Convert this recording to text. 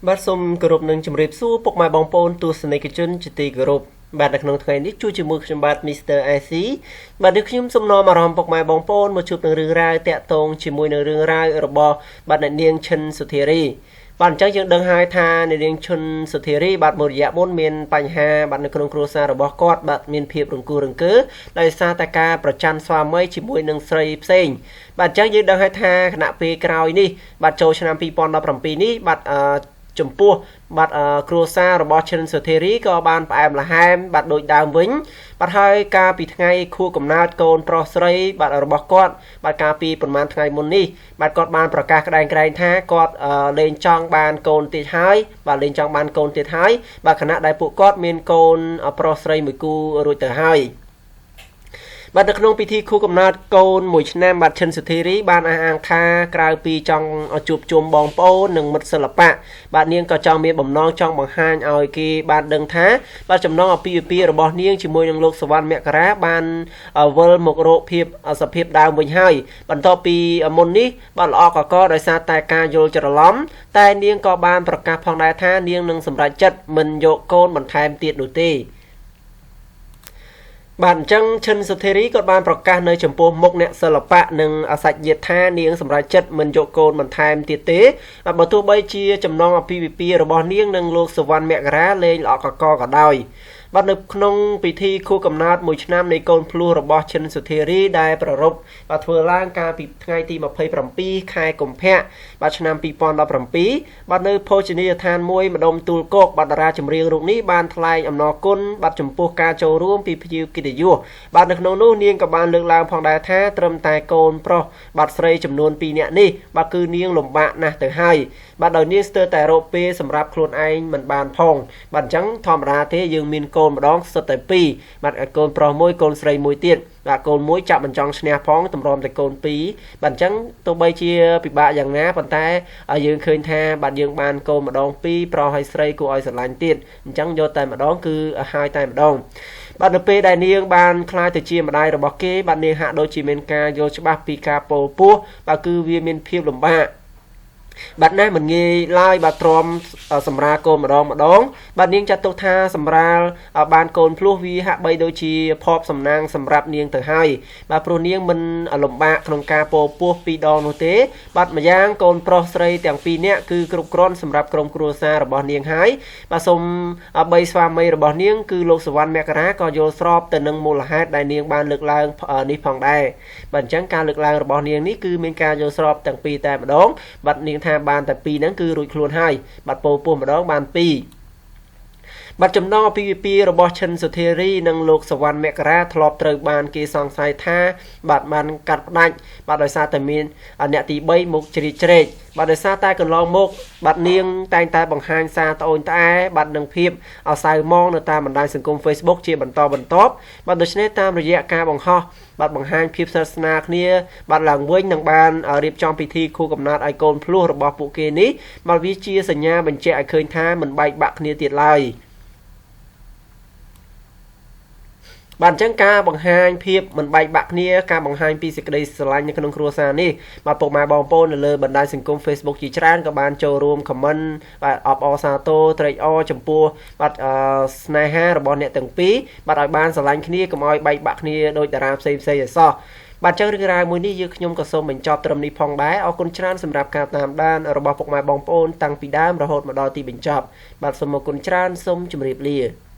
បាទសូមគោរពនឹងជម្រាបសួរពុកម៉ែបងប្អូនទស្សនិកជនជាទីគោរពបាទនៅក្នុងថ្ងៃនេះជួបជាមួយខ្ញុំបាទ Mr. AC បាទនេះខ្ញុំសូមនាំអារម្មណ៍ពុកម៉ែបងប្អូនមកជួបនឹងរឿងរ៉ាវតាក់ទងជាមួយនឹងរឿងរ៉ាវរបស់បាទអ្នកនាងឈិនសុធារីបាទអញ្ចឹងយើងដឹងហើយថាអ្នកនាងឈុនសុធារីបាទមួយរយៈមុនមានបញ្ហាបាទនៅក្នុងគ្រួសាររបស់គាត់បាទមានភាពរង្គោះរង្គើដោយសារតែការប្រច័ណ្ឌស្វាមីជាមួយនឹងស្រីផ្សេងបាទអញ្ចឹងយើងដឹងហើយថាខណៈពេលក្រោយនេះបាទចូលឆ្នាំ2017នេះបាទអឺចំពោះបាទគ្រួសាររបស់ឈិនសុធារីក៏បានផ្អែមល្ហែមបាទដូចដើមវិញបាទហើយកាលពីថ្ងៃខួបកំណើតកូនប្រុសស្រីបាទរបស់គាត់បាទកាលពីប្រហែលថ្ងៃមុននេះបាទគាត់បានប្រកាសក្តែងក្រែងថាគាត់លែងចង់បានកូនទៀតហើយបាទលែងចង់បានកូនទៀតហើយបាទខណៈដែលពួកគាត់មានកូនប្រុសស្រីមួយគូរួចទៅហើយបាទនៅក្នុងពិធីខួបកំណើតកូនមួយឆ្នាំបាទឈិនសុធារីបានអះអាងថាក្រៅពីចង់ជួបជុំបងប្អូននិងមិត្តសិល្បៈបាទនាងក៏ចង់មានបំណងចង់បង្ហាញឲ្យគេបានដឹងថាបាទចំណងអាពាហ៍ពិពាហ៍របស់នាងជាមួយនឹងលោកសវណ្ណមករាបានវិលមករកភាពសភាពដើមវិញហើយបន្ទាប់ពីមុននេះបាទល្អកកដោយសារតែការយល់ច្រឡំតែនាងក៏បានប្រកាសផងដែរថានាងនឹងសម្រេចចិត្តមិនយកកូនបន្ថែមទៀតនោះទេបាទអញ្ចឹងឈិនសុធារីក៏បានប្រកាសនៅចំពោះមុខអ្នកសិល្បៈនិងសាច់ញាតិថានាងសម្រេចចិត្តមិនយកកូនបន្ថែមទៀតទេបាទបើទោះបីជាចំណងអាពាហ៍ពិពាហ៍របស់នាងនិងលោកសវណ្ណមករាលែងល្អកកក៏ដោយបាទនៅក្នុងពិធីខួបកំណើតមួយឆ្នាំនៃកូនភ្លោះរបស់ឈិនសុធារីដែលប្រារព្ធបាទធ្វើឡើងកាលពីថ្ងៃទី27ខែកុម្ភៈបាទឆ្នាំ2017បាទនៅភោជនីយដ្ឋានមួយម្ដុំទូលគោកបាទតារាចម្រៀងរូបនេះបានថ្លែងអំណរគុណបាទចំពោះការចូលរួមពីភ្ញៀវកិត្តិយសបាទនៅក្នុងនោះនាងក៏បានលើកឡើងផងដែរថាត្រឹមតែកូនប្រុសបាទស្រីចំនួន2នាក់នេះបាទគឺនាងលំបាកណាស់ទៅហើយបាទដោយនាងស្ទើរតែរកពេលសម្រាប់ខ្លួនឯងមិនបានផងបាទអញ្ចឹងធម្មតាទេយើងមានកូនម្ដងសុទ្ធតែ2បាទកូនប្រុសមួយកូនស្រីមួយទៀតបាទកូនមួយចាប់បញ្ចង់ឈ្នះផងតម្រាំតែកូន2បាទអញ្ចឹងទោះបីជាពិបាកយ៉ាងណាប៉ុន្តែយើងឃើញថាបាទយើងបានកូនម្ដង2ប្រុសហើយស្រីគួរឲ្យស្រឡាញ់ទៀតអញ្ចឹងយកតែម្ដងគឺហើយតែម្ដងបាទនៅពេលដែលនាងបានក្លាយទៅជាម្ដាយរបស់គេបាទនាងហាក់ដូចជាមានការយល់ច្បាស់ពីការពោលពោះបាទគឺវាមានភាពលំបាកបាទណាស់មិនងាយឡើយបាទទ្រាំសម្រាលកូនម្ដងម្ដងបាទនាងចាត់ទុកថាសម្រាលបានកូនភ្លោះវាហាក់បីដូចជាភ័ព្វសំណាងសម្រាប់នាងទៅហើយបាទព្រោះនាងមិនលំបាកក្នុងការពោពោះពីរដងនោះទេបាទម្យ៉ាងកូនប្រុសស្រីទាំងពីរនាក់គឺគ្រប់គ្រាន់សម្រាប់ក្រុមគ្រួសាររបស់នាងហើយបាទសូមបីស្វាមីរបស់នាងគឺលោកសវណ្ណមករាក៏យល់ស្របទៅនឹងមូលហេតុដែលនាងបានលើកឡើងនេះផងដែរបាទអញ្ចឹងការលើកឡើងរបស់នាងនេះគឺមានការយល់ស្របទាំងពីរតែម្ដងបាទនាងថាបានតែ2ហ្នឹងគឺរួចខ្លួនហើយបាទពោពោះម្ដងបាន2បាទចំណងអាពាហ៍ពិពាហ៍របស់ឈិនសុធារីនិងលោកសវណ្ណមករាធ្លាប់ត្រូវបានគេសង្ស័យថាបាទបានកាត់ផ្ដាច់បាទដោយសារតែមានអ្នកទី3មកជ្រៀតជ្រែកបាទដោយសារតែកន្លងមកបាទនាងតែងតែបង្ហាញសារត្អូញត្អែបាទនឹងភាពអសៅម៉ងនៅតាមបណ្ដាញសង្គម Facebook ជាបន្តបន្ទាប់បាទដូច្នេះតាមរយៈការបង្ហោះបាទបង្ហាញភាពស្និទ្ធស្នាលគ្នាបាទឡើងវិញនឹងបានរៀបចំពិធីខួបកំណើតឲ្យកូនភ្លោះរបស់ពួកគេនេះបាទវាជាសញ្ញាបញ្ជាក់ឲ្យឃើញថាមិនបែកបាក់គ្នាទៀតឡើយបាទអញ្ចឹងការបង្ហាញភាពមិនបែកបាក់គ្នាការបង្ហាញពីសេចក្តីស្រឡាញ់នៅក្នុងគ្រួសារនេះបាទពុកម៉ែបងប្អូននៅលើបណ្ដាញសង្គម Facebook ជាច្រើនក៏បានចូលរួម comment បាទអបអរសាទរត្រេកអរចំពោះបាទស្នេហារបស់អ្នកទាំងពីរបាទឲ្យបានស្រឡាញ់គ្នាកុំឲ្យបែកបាក់គ្នាដោយតារាផ្សេងៗឲ្យសោះបាទចឹងរឿងរ៉ាវមួយនេះយើងខ្ញុំក៏សូមបញ្ចប់ត្រឹមនេះផងដែរអរគុណច្រើនសម្រាប់ការតាមដានរបស់ពុកម៉ែបងប្អូនតាំងពីដើមរហូតមកដល់ទីបញ្ចប់បាទសូមអរគុណច្រើនសូមជម្រាបលា